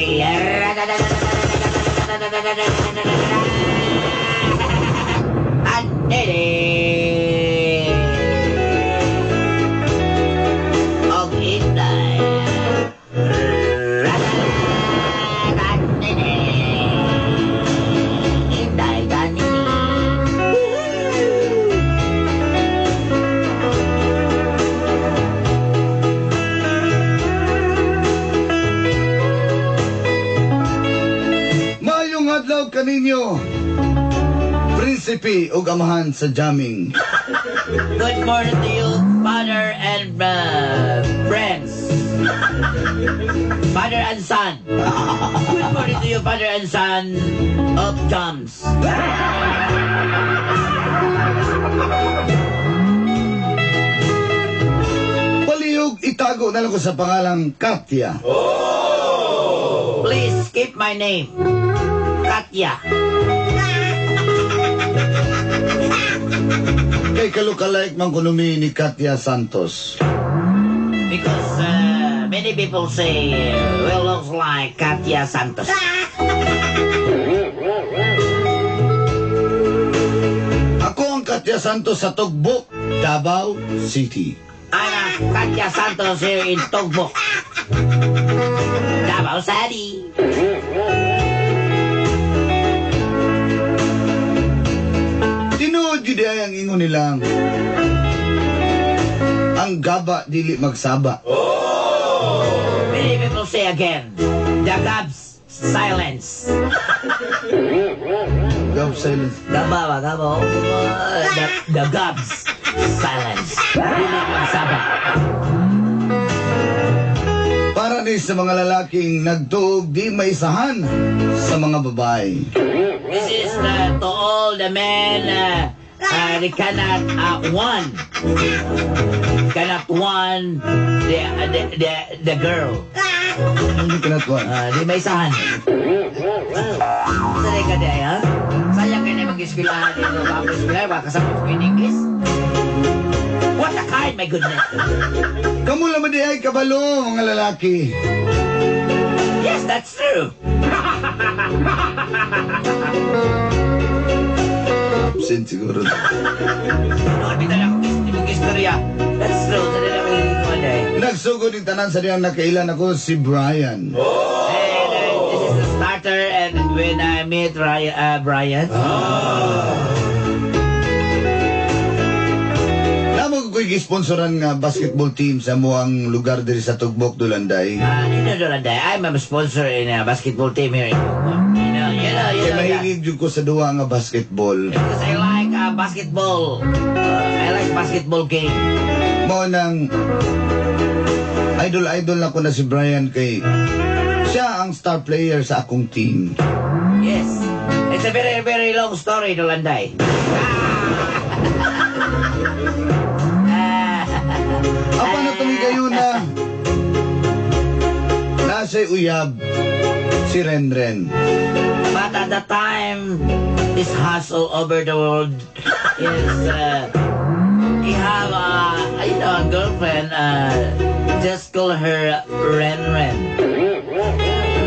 Inday. Anene. Og Inday. Anene. Inday ganini. Maayong adlaw kaninyo. Prinsipe ug amahan sa jamming. Good morning to you, father and friends. Father and son. Good morning to you, father and son of chums. Palihog itago na lang ko sa pangalang Katya. Please keep my name. Katya. Kay kalukalike man kuno mi ni Katya Santos. Because many people say we looks like Katya Santos. Ako ang Katya Santos sa Tugbok, Davao City. I'm a Katya Santos here in Tugbok, Davao City. Tinuod jud ay ang ingon nilang ang gaba dili magsaba. Many people say again, the gabs silence. Gab silence. Gaba ba, gaba? Oh, the gabs silence. Dili magsaba. Para ni sa mga lalaking nagtuog di maisahan sa mga babae. This is to all the men they cannot one cannot one the girl. Hindi kinatuan. Di maisahan. Sanay ka di ay, ha? Sayang kayo na mag-eskwelahan dito. Baka eskwelahan, baka kasama ko in English. What a kind, my goodness. Kamu naman di ay kabalo, mga lalaki. Yes, that's true. Absent siguro. Noon, bitaw na ako mag-istorya. That's true. Sanay na magiging eh. Nagsugod yung tanan sa diyang nakailan ako si Brian. And this is the starter, and when I meet Brian, Namo ko'y gisponsoran nga basketball team sa muang lugar diri sa Tugbok, Dulanday. Dolanday, I'm a sponsor in a basketball team here in Tugbok. You Kay know that. mahilig jud ko sa duwa nga basketball. Because I like basketball. I like basketball game. Mao nang idol-idol na ko na si Brian kay siya ang star player sa akong team. Yes. It's a very, very long story, Dolanday. Ah. Apa na tumigayo na nasa uyab si Renren. But at the time, this hustle over the world is, he have a girlfriend, just call her Ren Ren.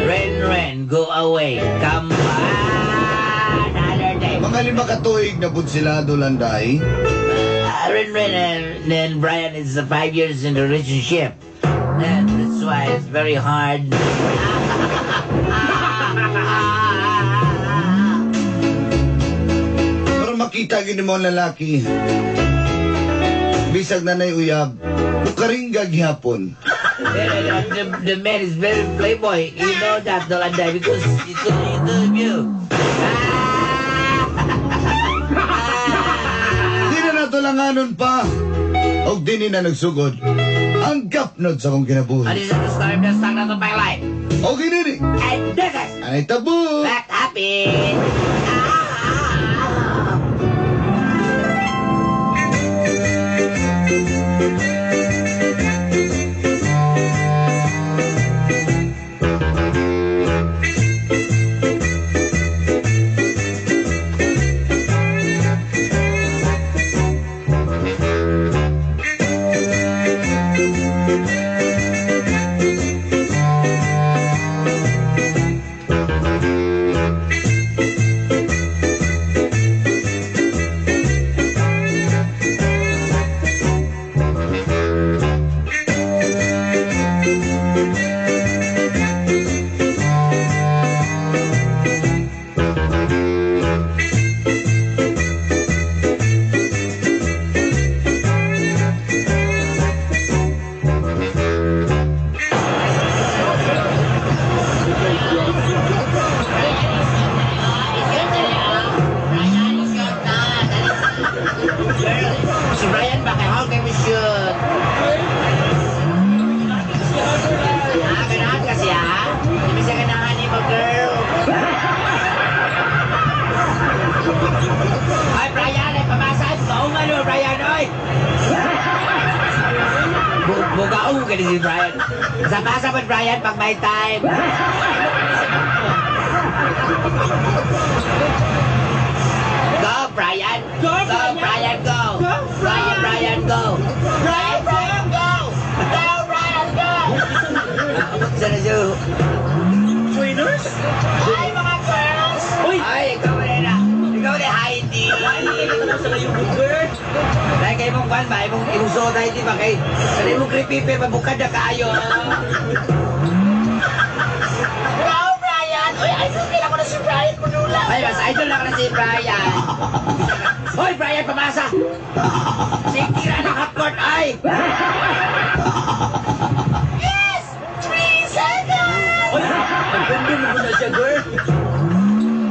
Ren Ren, go away. Come back another day. Mga 5 ka tuig na pud sila, Dulanday. Ren Ren and then Brian is 5 years in the relationship. And that's why it's very hard. Pero makita gini mo ang lalaki. Bisag na nay uyab, ukaringga gihapon. The man is very playboy. You know that, Dolanday, because it's you. Di na nato langanon pa. Og di ni na nagsugod ang gapnod sa akong kinabuhi. And this is the story of the start of my life. Og ini And this is anay tabo. What happened. Ah. Si Brian ba kay how can we shoot? Ah, ganahan ka siya? Hindi siya ganahan ni mo, girl. Ay, Brian, ay pamasa. Bugaw man mo, Brian, oy. Bugaw ka ni si Brian. Sa pasa po, Brian, pag may time. Go, Brian. Go, Go, Brian, go. Go, Go, Brian, go. Go, Brian, go. Go, Brian, go. Sana siya. Trainers? Hi, mga girls! Uy! Ay, ikaw na na. Ikaw na, Heidi. Sa layo girl. Dahil kay mong kwan ba? Imong suot, Heidi ba? Kay, kay imong creepy, mabukad na kaayo. Go, Brian! Uy, idol kailan ko na si Brian Munula. Ay, mas idol na ka na si Brian. Hoy, Brian, pamasa! Sige na ng half court, ay! Yes! 3 seconds! Uy, nagpende mo na siya, girl.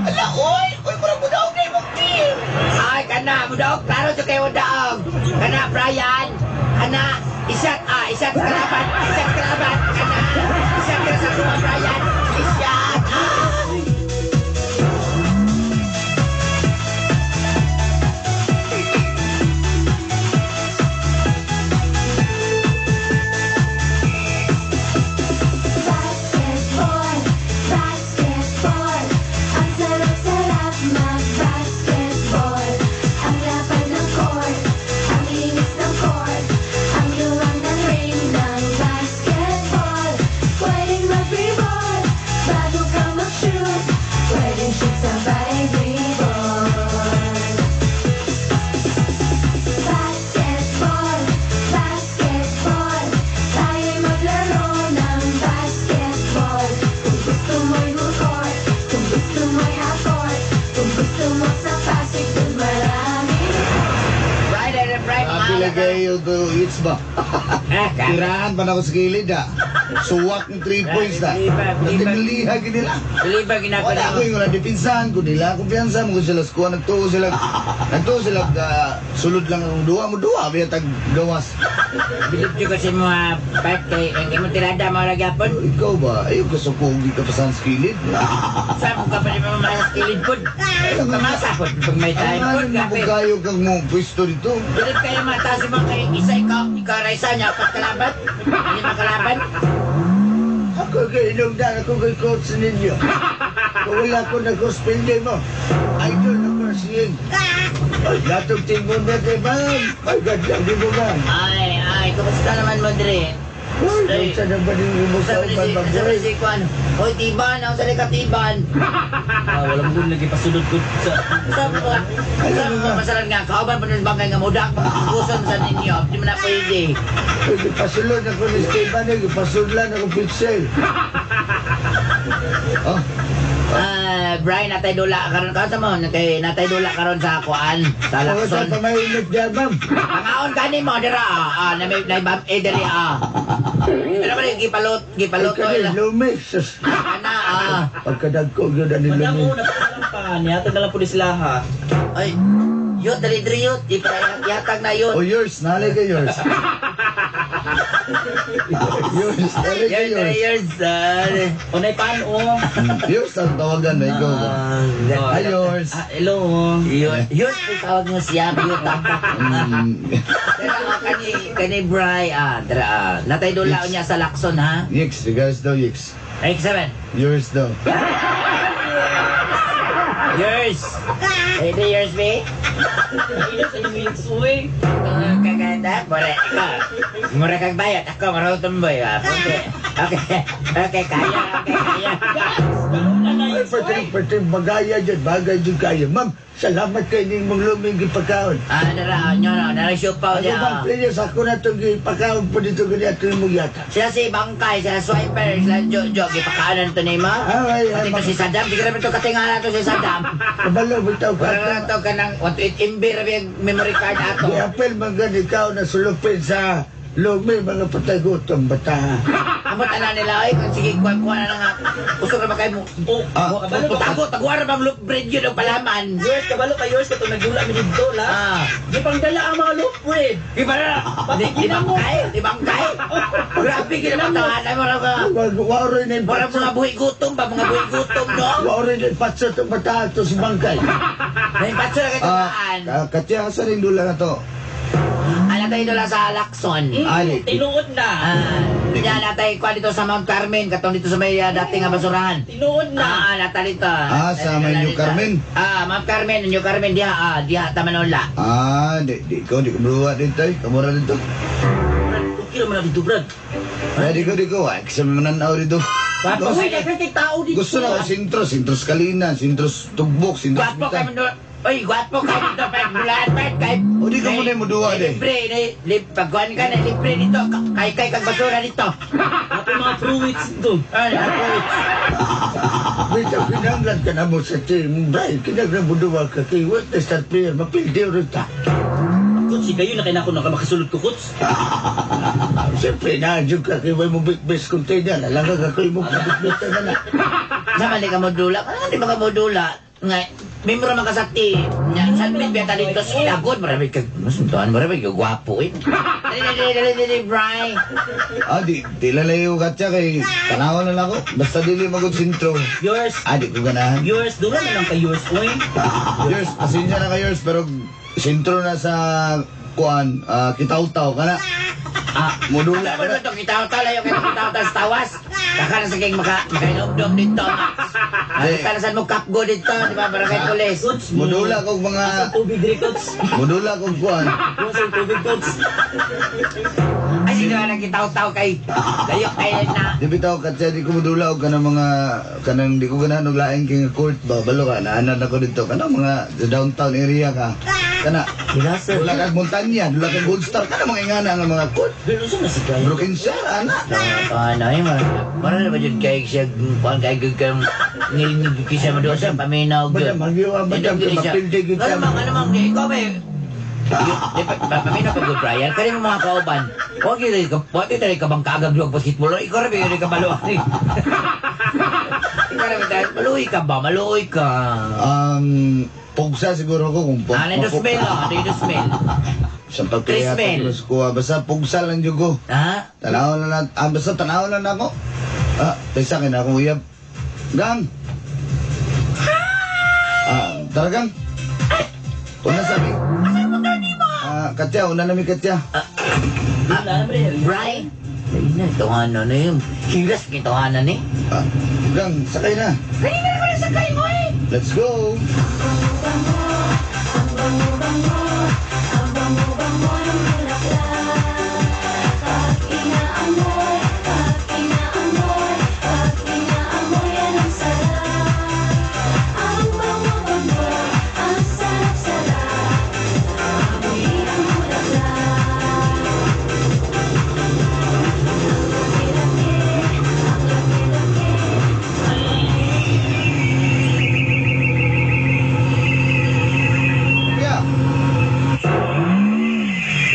Ala, uy! Uy, murag mo daw na imong team! Ay, kana, mudaog, klaro dyan kayo mudaog. Kana, Brian, kana, isat, ah, isat sa kalaban, isat sa kalaban, kana, isat ka sa kuma, Brian, isat, ah! Basketball, basketball. Ang sarap-sarap mag-basketball. Ang lapad ng court, ang linis ng court, ang luwang ng ring ng basketball. Pwedeng mag-dribble bago ka mag-shoot. Pwedeng shoot sabay dribble. Basketball, basketball. Tayo'y maglaro ng basketball. Kung gusto mo'y full court, kung gusto mo'y half court, kung gusto mo sa Pasig, dun maraming Brian, Brian, Happy lagay yung hits ba? Ah, Tirahan pa na ako sa gilid ah. Suwak ng 3 points na. Natiniliha nila. Dili ba ginagawa Wala ako yung wala dipinsahan ko nila. Kumpiyansa mo ko sila skuha. Nagtuo sila. Nagtuo sila. Sulod lang ang duha mo. Duha. Biya tag gawas. Bilib jud kasi mga bike kay ang imong tirada mga gyapon. Ikaw ba? Ayaw ka sa pogi ka pa sa kilid. Sa mo ka pa ni mga sa kilid pod. Pamasa pod pag may time Ang pod ano mo grabe. kayo kang mo pwesto dito. Bilib kayo mata sa mga kay isa ikaw ra isa niya apat kalaban. Lima kalaban. Ako kay inugdan, ako kay coach ninyo. Kung wala ko nag-hospital mo, idol ako na siyeng. Ay, latog tinggon na kay ma'am. Ay, God lang, di mo ma'am. Ay, ay, kumusta naman mo dire? Ay, sa na ba din mo sa Sabi uban si ba, sabi boy? si Kwan. Hoy, Tiban, ang sali ka Tiban. Ah, wala mo gud lagi pasulod ko sa Sabi ko, sabi ko masalan nga kauban pa nun bangkay nga mudak pagkuson sa ninyo. Di man na pwede. Ay, gipasulod ako ni Esteban, ay, gipasulod ako pixel. Oh, Ah, Brian, natay dula karon ka sa mo, kay natay dula karon sa kuan, sa ako sa Lacson. pamainit dyan, ma'am. Pangaon kani mo dira ah, ah na may na eh diri ah. Ano ba rin gipalot, Ay, gipaluto kani, ila. lumi. Sus, Ana ah. pagkadagko, yun ang Madam, nilumi. oh, napakalang pa. Nihatag na lang po ni sila, ha. Ay, yun dali diri yun, ipayatag na yun. Oh, yours, nalay ka yours. Yours, nalay ka Yun dali yours. yun, sir. Unay pan, oh. Yours ang tawagan na ikaw ba? Ah, Hi, yours. Ah, hello, oh. Yun, yun, tawag mo siya, yuta. Dara ah, kani kani Bri ah, dara ah. Natay dula niya sa Lacson ha. Yix, you guys daw, Yix. 8-7. Yours daw. Yours. Eh, di yours, be? Ay, sa inyo yung uy. Kaganda, mura ikaw. Mura kag bayot. Ako, marutong boy. Ah, okay. Okay. Okay, kaya. Okay, kaya. Galuna. pati, pati, bagaya dyan, bagay dyan kayo. Ma'am, salamat kay ning mong luming gipakaon. Ah, nara, nyo na, nara siupaw Ano niya. bang players ako na itong gipakaon po dito ganyan ito yung yata. Sila si Bangkay, sila Swiper, sila Jojo, gipakaanan to ni ma. Ay, ay, Pati to si Saddam, di ka naman to katingala to si Saddam. Kabalo, bitaw ka. Wala na to ka ng 128 MB rabi ang memory card ato. Di-apel man gani ikaw na sulupin sa lumi mga patay gutom bata. Amot ana nila ay kung sige kuha kuha na nga. Usog ra ba kay mo? Oh, Ah. kabalo ba? Tago, taguan ra bang loop bread yun ang palaman. Yours, kabalo ka yours, katong nagdula mi dito la. Ah. Di pangdala ang mga loaf bread. Di ba na? Di bangkay, di bangkay. Grabe ginamatawanan mo ra ba? Waroy na yung Mura patso. mga buhi gutom ba? Mga buhi gutom, no? Waroy na yung patso itong bata ito sa bangkay. May patso na kayo Ah, tumaan. Katya, asa rin dula na to? Ala tayo doon sa Lacson. Ali. Tinuod na. Ah, yan natay kwa dito sa Mount Carmen, katong dito sa may dating nga basurahan. Tinuod na. Ah, nata dito. Ah, sa may New Carmen? Ah, Mount Carmen, New Carmen diha, ah, diha ta Manila. Ah, di ko muluwa dito eh. Kamura dito. Brad, okay raman na dito, Brad. Ay, di ko. Ay, kasi may mananaw dito. Gusto Uy, daghan kay tao dito. Gusto na ko sintros, sintros Kalina, sintros Tugbok, sintros Gwapo kay Bitan. Manila. Oy, gwapo kay dito, pag bulaan pag kay. O, di ka muna yung muduwa, di. Libre, pagkuhan ka na libre dito. Kay kay kag basura dito. Ato mga fruits dito. Ay, Bitaw, kinanglan ka na mo sa team. Brian, kinanglan mo duwa ka kay what the star player, mapildi rin ta. Coach, kayo na kay nako na ka makasulod ko, coach. Siyempre, na-adyo ka kay way mo big-best container. Alam ka kay mo kabit-bit na na. Sama di ka modula. Ano di ba ka modula? Nga, memro man ka sa team. Nya, submit biya ta dito sa lagod. Marami ka, masuntuan, marami ka gwapo eh. Dali, dali, dali, dali, Bri. Ah, di lalayo Katya kay tanaw na lang ako. Basta dili magod sintro. Yours, Ah, di ko ganahan. yours, dula na lang kay yours, oy. Yours, pasensya na kayo, yours, pero sintro na sa kuan, kitaw-taw ka na. Ah, Modula Ano ka ba na. ito? Kitaw-taw, layo kayo kitaw-taw sa tawas. Baka na sa kayong makainomdom dito. Di. Ano saan mo kapgo dito, di ba? Barangay Pulis. Coach, Modula kog mga Asa tubig diri, coach. modula kog kuan. Asa tubig, coach. Ay, sino na kitaw-taw kay? Layo kayo na. Di bitaw katya di ko modula og kanang mga kanang di ko ganahan og laing kay nga court ba balo ka naanan ako dito kanang mga downtown area ka. Kana dula kag montanya, dula kag Gold Star kana mga ingana nga mga court. Girl, unsa na si Brian? Brokenshire ana. Ano ay mara na ba jud kay siya kuan kay gud kang ngilngig kay siya maduwa sa paminaw gyud. Madam, magyuwa, madam, kay mapildi gyud Ano siya. man ano man ikaw ba di pa paminaw pa gud Brian kani mo mga kauban. Wa gyud ka wa gyud ka bang kaagag og basketball. Ikaw ra gyud ka maluoy. Ikaw ra ba maluoy ka ba? Maluoy ka. Pugsa siguro ko kung Ah, nindot smell ah, nindot smell. Sa pagkaya Trismel. sa kuha basta pugsa lang jud ko. Ha? Tanaw na lang, basta tanaw na lang ako. Ah, taysa kay na akong uyab. Gang. Ah, tara gang. Una sabi. Ah, Katya, una na mi Katya. Dula na bre. Brian? Ay na, tawanan na yun. Hilas kay tawanan eh. Ah, gang, sakay na. Kanina na ko na sakay mo eh. Let's go. Ang bango-bango, ang bango-bango ng bulaklak. Pag inaamoy, pag inaamoy, pag inaamoy yan ang sarap. Ang bango-bango, ang sarap-sarap. Amoy ang bulaklak. Ang laki-laki, ang laki-laki. Yeah.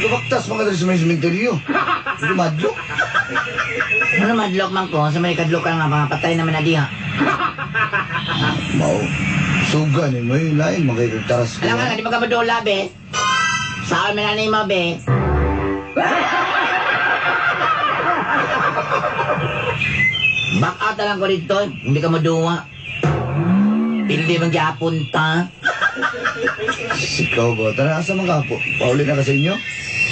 Lubaktas mga dali sa may sementeryo. Hindi madlok. Ano madlok man ko, sa may kadlokan nga mga patay naman na diha. Mao. Suga ni mo yung lain, makikitaras ko. Alam nga, di ba ka madula, be? Saan man na mo, be? Back out na lang ko dito, hindi ka maduwa. Pildi man gyapon ta. Sikaw ba? Tara, asa man ka po? Pauli na ka sa inyo?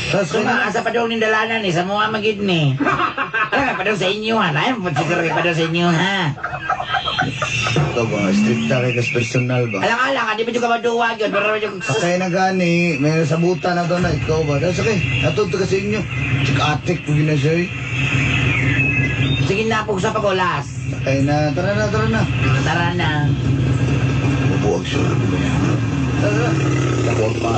Tara, So sakay na. nga, asa pa daw ning dalanan eh, sa mga magid ni. Alam nga, pa daw sa inyo ha. Ay, siguro kay pa daw sa inyo ha. Ikaw ba? Stricta kay kas personal ba? Alang alang, di ba juga maduwa yun? Pero yung... Sakay na gani, may sabutan na to na. Ikaw ba? Tara, sakay. Natudto ka sa inyo. Tsika atik po gina siya eh. Sige na, pugsa pa ko, last. Ay na, tara na, tara na. Tara na. Bubuwag siya. Tara na. Takuwag pa.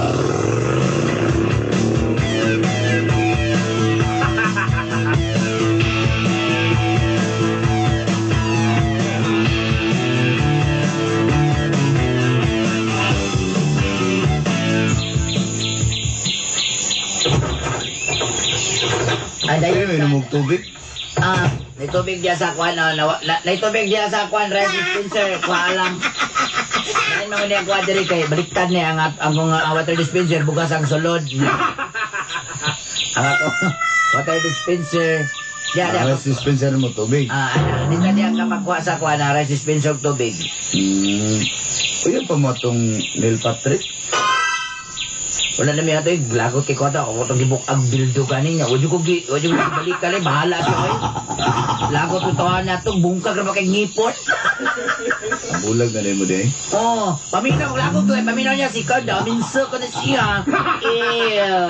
Ay, Ay, dayon may ka. inom og tubig. Ah, may tubig diya sa kwan, oh, na, tubig diya sa kwan, rice dispenser, kuha lang. Ngayon mga niya kuha diri kay baliktad niya ang mga water dispenser bugas ang sulod. Ang ako water dispenser. Diya diya. Ang dispenser mo tubig. Ah, ana, dito diya ka makuha sa kuha na rice dispenser og tubig. Uy, pa mo itong Neil Patrick? Wala na mi ato lagot kay kuha ako itong gibuk ang bildo gani niya. Wala ko balik kali bahala siya oy. Lagot ko tawa na to bungkag ra ba kay ngipon. Ang bulag na rin mo di. Oh, paminaw lagot ko eh. Paminaw niya si Kada. Minsa ko na siya. Ew.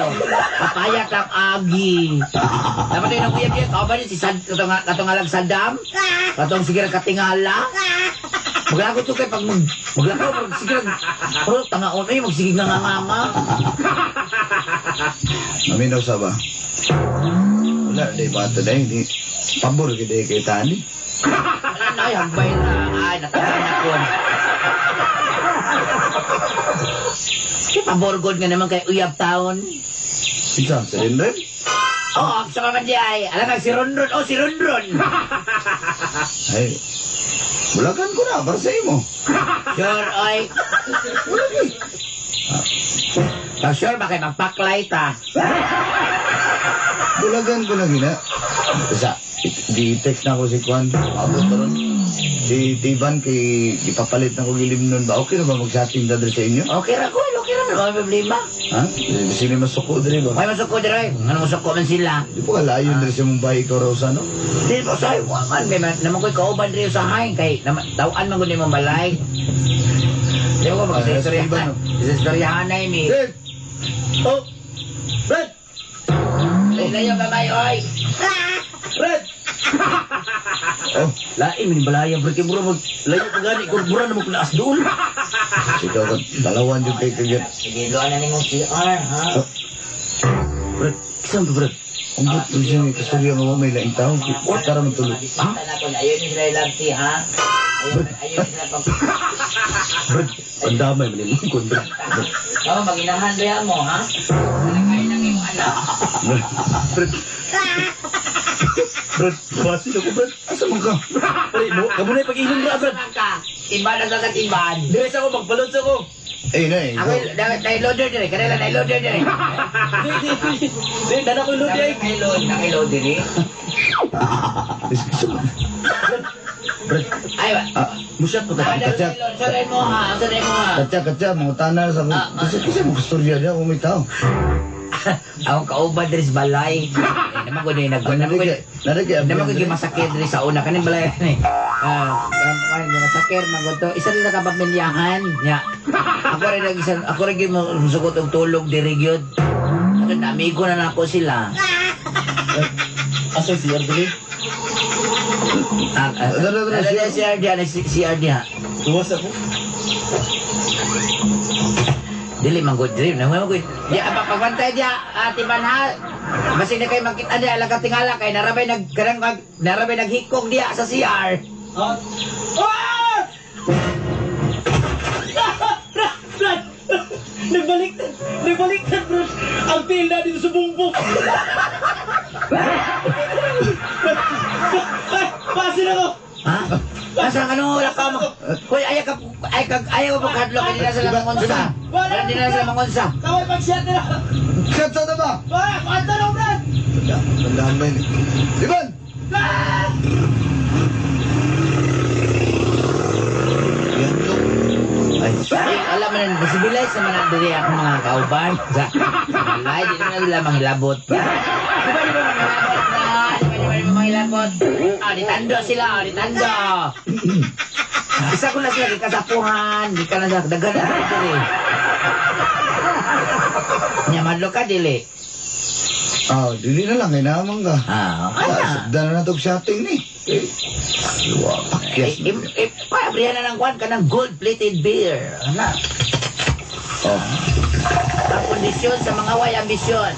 Papayat lang agi. Dapat yung naguyab niya. Kawa ba niya si Sad, katong alag Saddam? Katong sige katingala? Maglagot ko kay pag maglakaw, pag sige pero tangaon ay magsige nga nga nga nga. Maminaw sa ba? Wala, di ba ito dahil? Di, pabor kita kay Tani. Wala na ay, hagbay na. Ay, natawa na ko. Kaya paborgod nga naman kay Uyab Town. Isa, si Rinrin? Oo, oh, sa mga di ay. Alam ka, si Ronron. Oh, si Ronron. Ay, bulagan ko na, para sa imo. Sure, oy. Ah, sure ba kay magpaklay ta? Bulagan ko na gina. Sa, di-text na ako si Kwan. Abot na ron. Si Tiban kay ipapalit na ko gilim nun ba? Okay na ba mag-chatting na diri sa inyo? Okay ra ko, okay ra man problema. Ha? Sino masuko diri ba? May masuko diri, ngano masuko man sila. Di po kalayo diri sa Mumbai ikaw raw sa no? Di ba say wa man may naman ko'y kauban diri sa hain kay naman taw-an man gud nimo balay. Di ko Ah, mag-istoryahan. Istoryahan na mi. Red! Oh! Red! Layo gamay oy. Brad! Oh, Lain man balaya bro kay mura mag layo pa gani ko mura na mo kulaas doon. ikaw ka dalawan jud kay kagat. Sige, doon na nimong CR, ha? Brad, kisam to brad. Ang but ko siya may kasturya nga may laing tao. Tara man tuloy. Ha? Ayun ni sila love tea, ha? Ayun, ayun sila pag... Brad, ang damay man nimo kon brad. Kamo, maginahan ba mo, ha? Kain ng imong anak. Brad. Brad, basin ako brad. Asa man ka? Pre, mo kamo na pag-inom ra brad. Saan ka? Timban na sa timban. Dire sa ako magbalot sa ako. Eh, na eh. Ako, na-loader dire. Kanila, na-loader dire. Di di di. Di dana ko load ay. Naki-load, naki-load dire. Brad, Ay, ba? Ah, musyat ko Ay, ta. Katsa. Saray mo, ha? Saray mo, ha? Katsa, katsa, mga tanan sa Kasi kasi mo kasturya niya kung may tao. Akong kauban diri sa balay. Eh, naman ko ni nag naman ko Narin naman ko gimasakit diri sa una kaning balay ni. Ah, uh, masakit man ko to. Isa rin na kapamilyahan nya. Ako rin nag isa ako rin gyud musugot og tulog diri gyud. Ako na amigo na nako sila. Asa si Ardili? Ah, ah, Dala, dala, dala, si RD, si RD ha. Tuwas ako. Dili man good dream. Nang mo good. Di apa pagbantay dia ati man ha. Basin na kayo makita dia alang katingala kay narabay nag kanang mag narabay naghikog dia sa CR. Ah! Ah! Brad! Nagbaliktad! Nagbaliktad, Brad! Ang tail na dito sa bumbong! Ay! Pasin ako! Ha? Asa ka no wala ka mo. Hoy ay ka ay ka ayaw mo kadlo kay nila sila mangonsa. Wala nila sila mangonsa. Kamay pag-shot nila! Shot sa ba? Wala! Kanta na, Brad! Tandaan ba yun? Ivan! Brad! Yan to. Ay, ay alam mo na civilize naman ang diri ang mga kauban. Sa balay di naman nila manghilabot. Di ba di ba manghilabot na? Di ba di ba manghilabot? Ah, di tando sila, ah, di tando. Isa ko na sila gikasapuhan, di ka na sa daghan na diri. Nya madlo ka dili. Ah, dili na lang, kay naman ka. Ah, ana. Sugdan na na itong shotting ni. Wa, pakyas. Pabrihan na ng kwan ka ng gold-plated beer. Ano? Oh. Ang kondisyon sa mga way ambisyon.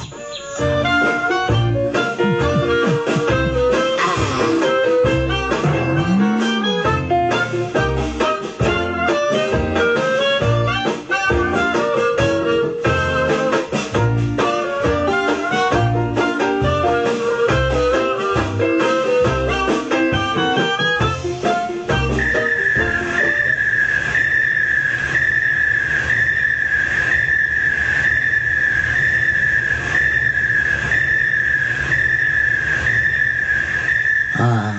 Ah.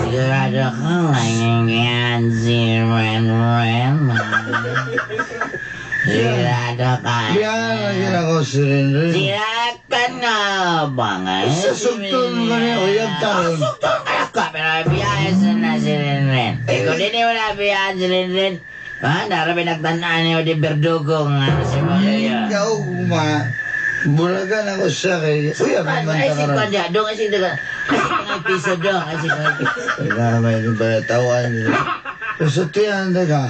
Sigurado ka lang yan si Ren Ren. Sigurado ka. Yan, yan ako si Ren Ren. Sira ka na ba nga? Sa sugton ko niya, uyab taron. Sugton ka na ka, pero biyahe sa na si Ren Ren. Eh, kung di mo na biyahe si Ren Ren, ha, narami nagtanaan niyo di Berdugo nga si Maria. Ikaw, ma. Bulagan ako siya kay... Uyab naman Ay, ta si karon. Kwan dong, ay si Dagan. Ay, si Kwan piso dong, ay si Kwan piso. Kaya may tawan. Sultihan ka.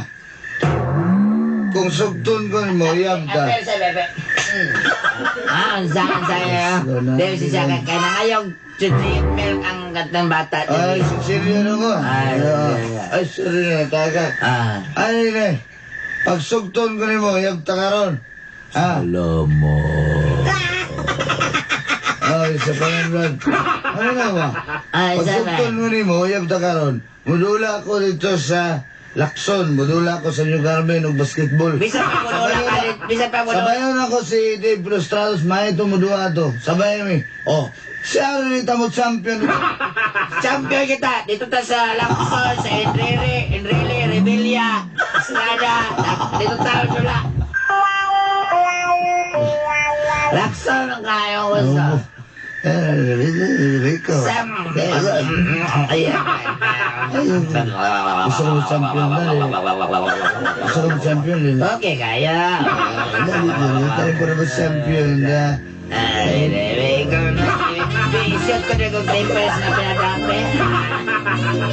Kung sugton ko mo, uyab ta. Ay, pero sa bebe. Ah, ang saan sa'yo. Dahil si siya, kaya na ngayong drink milk ang katang bata. Ay, Cecilio na ko. Ay, Ay, sorry na, taga. Ah. Ay, ne. Pag sugton ko nimo, uyab ta karon. Ha? Salamat. Ay, sa pangalan. Ano na ba? Ay, Pag sa sugton mo nimo, uyab ta karon. Mudula ko dito sa Lacson, mudula ko sa New Carmen og basketball. Bisa pa mo wala ka rin. Bisa pa mo Sabayan ako si Dave Frustrados, may tumuduha to. Sabayan mi. Oh, siya rin mo champion. Champion kita. Dito ta sa Lacson, sa Enrile, Enrile, Revilla, Estrada. Dito ta wala. Lacson ang kayo ko sa. Eh, Rico. Sam. Ayan. Gusto ko champion na eh. Gusto ko champion eh. Okay, kaya. Dali, ko na ba champion na? Ay, ikaw na. Shoot ko na kung papers na pinadami.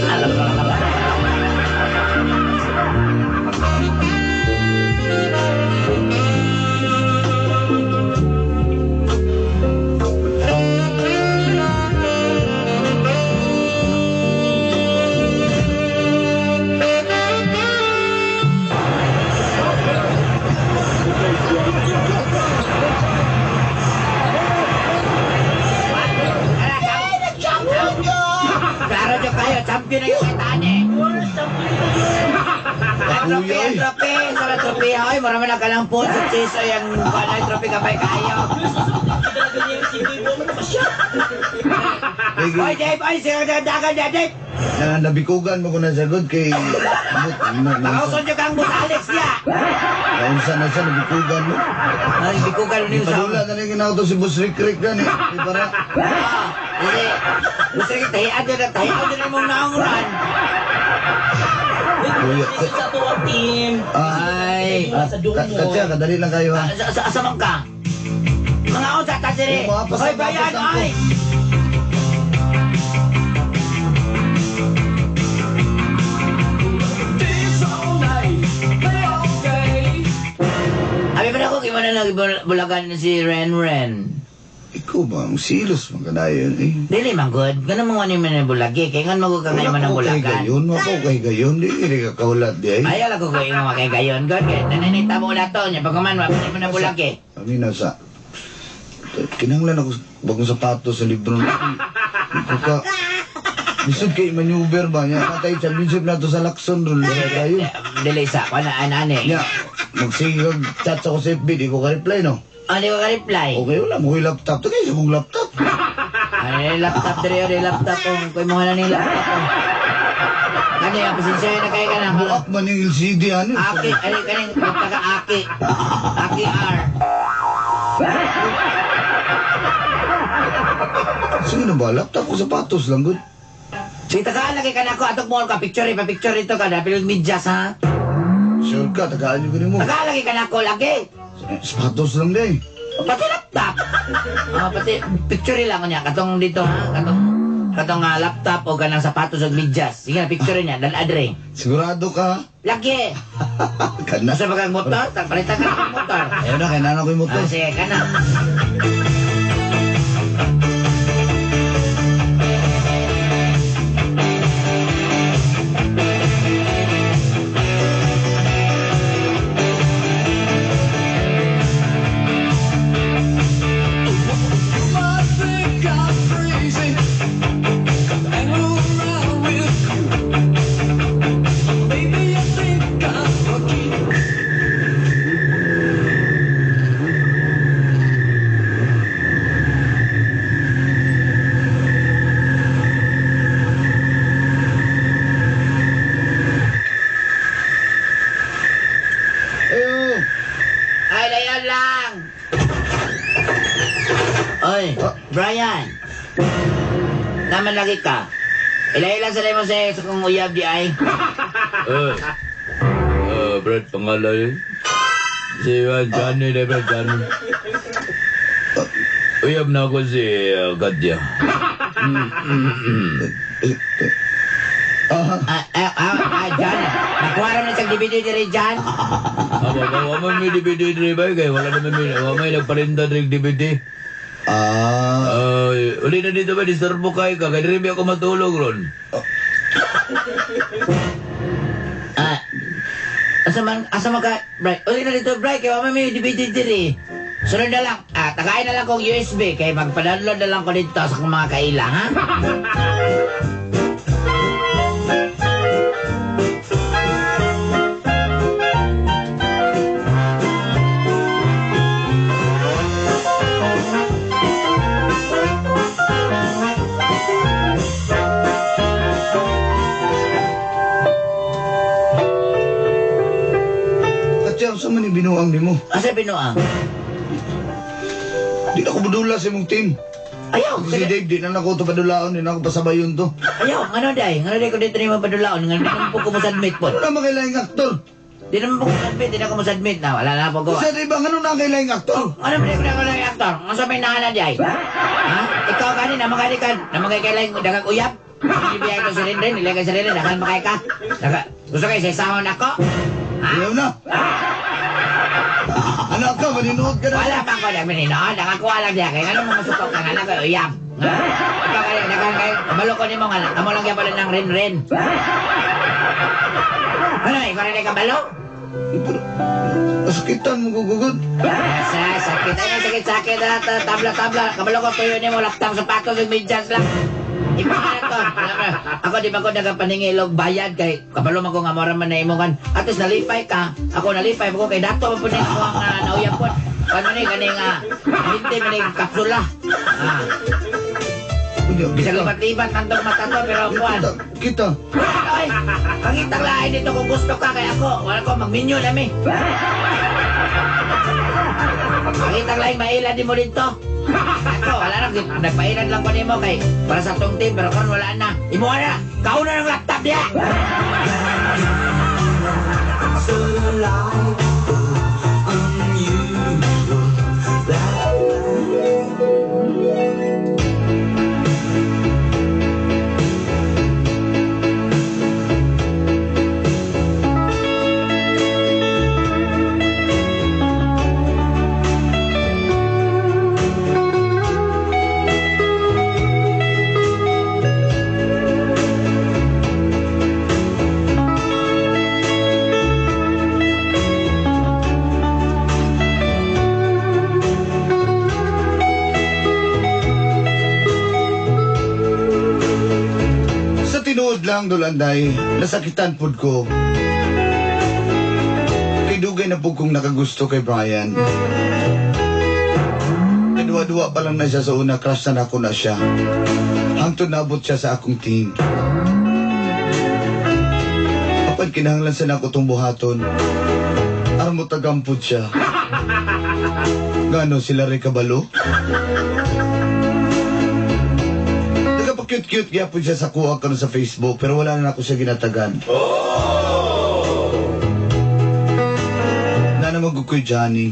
Alam ko lang ba? Klaro dyan kayo, champion na yung kitaan eh. Ang trophy, ang trophy, sa trophy, hoy, marami na ka lang po sa Chiso, yung kanay trophy kapay kayo. Hoy, Dave, oy, sige, dagan niya, Dave. Na nabikugan mo ko na sagot kay Nakauson niyo kang Boss Alex niya. Naunsa na siya nabikugan mo. Ay, bikugan mo niyo sa... Padula na rin ginawa to si Boss Rick Rick gani. Di para Ah, hindi. Gusto rin, tahian dyan na, tahian dyan na mong naunguran. Sa ato ang team. Ay. Katya, kadali lang kayo ha. Asa man ka? Mga unsa ta diri. Hoy, Brian, ay! Abi pa na ako, kimo na lang bulagan si Ren Ren. Ikaw ba, ang silos man kanayon eh. Dili man good. Ganun mo ni man bulagi. Kaya ngan mo ka ngayon man ang Wala ko kay bulagan. gayon, wala ko kay gayon, di rin ka kaulat di ay. Ayaw lang ko ko yung mga kay gayon. God, kaya nananita mo na to. Nya pagkaman, wala mo na bulagi. Kami na sa... Kinahanglan ako bagong sapatos sa libro. Ikaw ka... Bisod kay maneuver ba niya? Natay championship na to sa Lacson ron. Kayo. Dili sa, wala anane. Nya, magsigag chat sa ko sa FB, di ko ka-reply no. Ah, di ko ka-reply. Okay, wala mo ko'y laptop. To kayo sa kong laptop. Ay, laptop diri, diri laptop ko. Kuy mo na ni laptop ko. Kani, ang pasensya na kayo ka na. Buak man yung LCD ano. Aki, ani kaning magtaka aki. Aki R. Sige na ba, laptop ko sapatos lang good. Sige, tagaan lagi ka na ako. Atok mo ka picture, pa-picture ito ka. Dapil medyas ha. Sure ka, tagaan nyo ko mo. Tagaan lagi ka na ako lagi. Sapatos lang day. Pati laptop. Oh, pati picture lang niya katong dito ha, katong laptop o kanang sapatos ug medyas. Sige na picture niya dal adre. Sigurado ka? Lagi. Kana. Nasa bagang motor, palitan ka ng motor. Ayun na, kailangan ko yung motor. Ah, sige, kana. Ayo. Ay, layon lang. Oy, Brian. Naman lagi ka. Ilay lang sa mo sa kong uyab di ay. Brad, pangalan. Si Johnny, di ba, Johnny? Uyab na ako si Katya. John. Nakuha naman siyang DVD diri, John. Aba, wala may DVD diri ba? Kaya wala naman may, wala may nagparinda diri DVD. Uli na dito ba, disturbo kayo ka. Kaya diri ba ako matulog ron? Asa man ka, Bray? Uli na dito, Bray, kaya wala may DVD diri. Sunod na lang, tagain na lang kong USB, kaya magpa-download na lang ko dito sa akong mga kaila, ha? Katya, sa man yung binuang ni mo? Asa binuang? Di na ako budula sa imong team. Ayaw! Si Dave, di na ako ito padulaon, di na ako pasabayon to. Ayaw, ano day? Ano day kung dito na yung padulaon? Nga, di naman po ko mo-submit po. Ano naman kailangang aktor? Di naman po ko mo-submit, di na ako mo-submit na. Wala na po ko. Kasi di ba, ano na kailangang aktor? Ano ba di ko na kailangang aktor? Ano sa may nahana day? Ha? Ikaw gani, namakali ka, namakay kailangang dagang uyap? Ibigay ko sa rin, nilagay sa rin, dagang makay ka. Gusto kayo, sa isahon ako? Ayaw na! Ano ka, maninood ka na? Wala pa ako na maninood. Nakakuha lang diya. Kaya nga naman masuko ka nga lang kayo, uyap. Ikaw kayo, dagang kayo, kabalo ko ni mo nga lang. Kamo lang yan pala ng rin-rin. Ano, ikaw rin ay kabalo? Sakitan mo gugugod. Sa, sakit. Ay, sakit, sakit. Tabla, tabla. Kabalo ko, tuyo ni mo, laptang sapatos, yung medyas lang. Iba na to. Ako di ba ko nagapaningilog bayad kay kabalo man ko nga mora man na imongan. At least nalipay ka. Ako nalipay ko kay dato man pud ni ako ang nauyab pod. Ano ni kaning hindi man ni kapsula. Bisag libat-libat nandong mata to pero kuan. Kita. Ay, pangitang lain dito kung gusto ka kay ako. Wala ko magminyo nami. Pangitang lain maila di mo dito. Ako, wala na. Nagpailan lang ko nimo kay para sa tong team, pero karon wala na. Imo na. Kauna ng laptop niya. Sa tinuod lang, Dolanday, nasakitan pud ko. Kay dugay na pud kong nakagusto kay Brian. Kaduwa-duwa pa lang na siya sa una, crush na ako na siya. Hangtod naabot siya sa akong team. Apan kinahanglan sa nako tong buhaton. Armo tagampod siya. Ngano sila rin kabalo? Nagpa-cute-cute gyapon siya sa kuha karon sa Facebook pero wala na ako siya ginatagan. Oh! Na naman ko kay Johnny.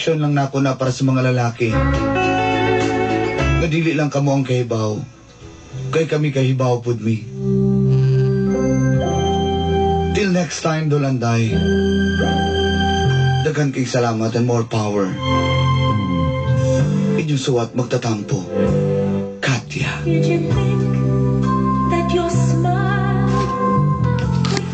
Reflection lang nako na para sa mga lalaki. Nga dili lang kamo ang kahibaw. Kay kami kahibaw pud mi. Till next time, Dolanday. Daghan kay salamat and more power. Inyong suwat magtatampo. Katya. Did you think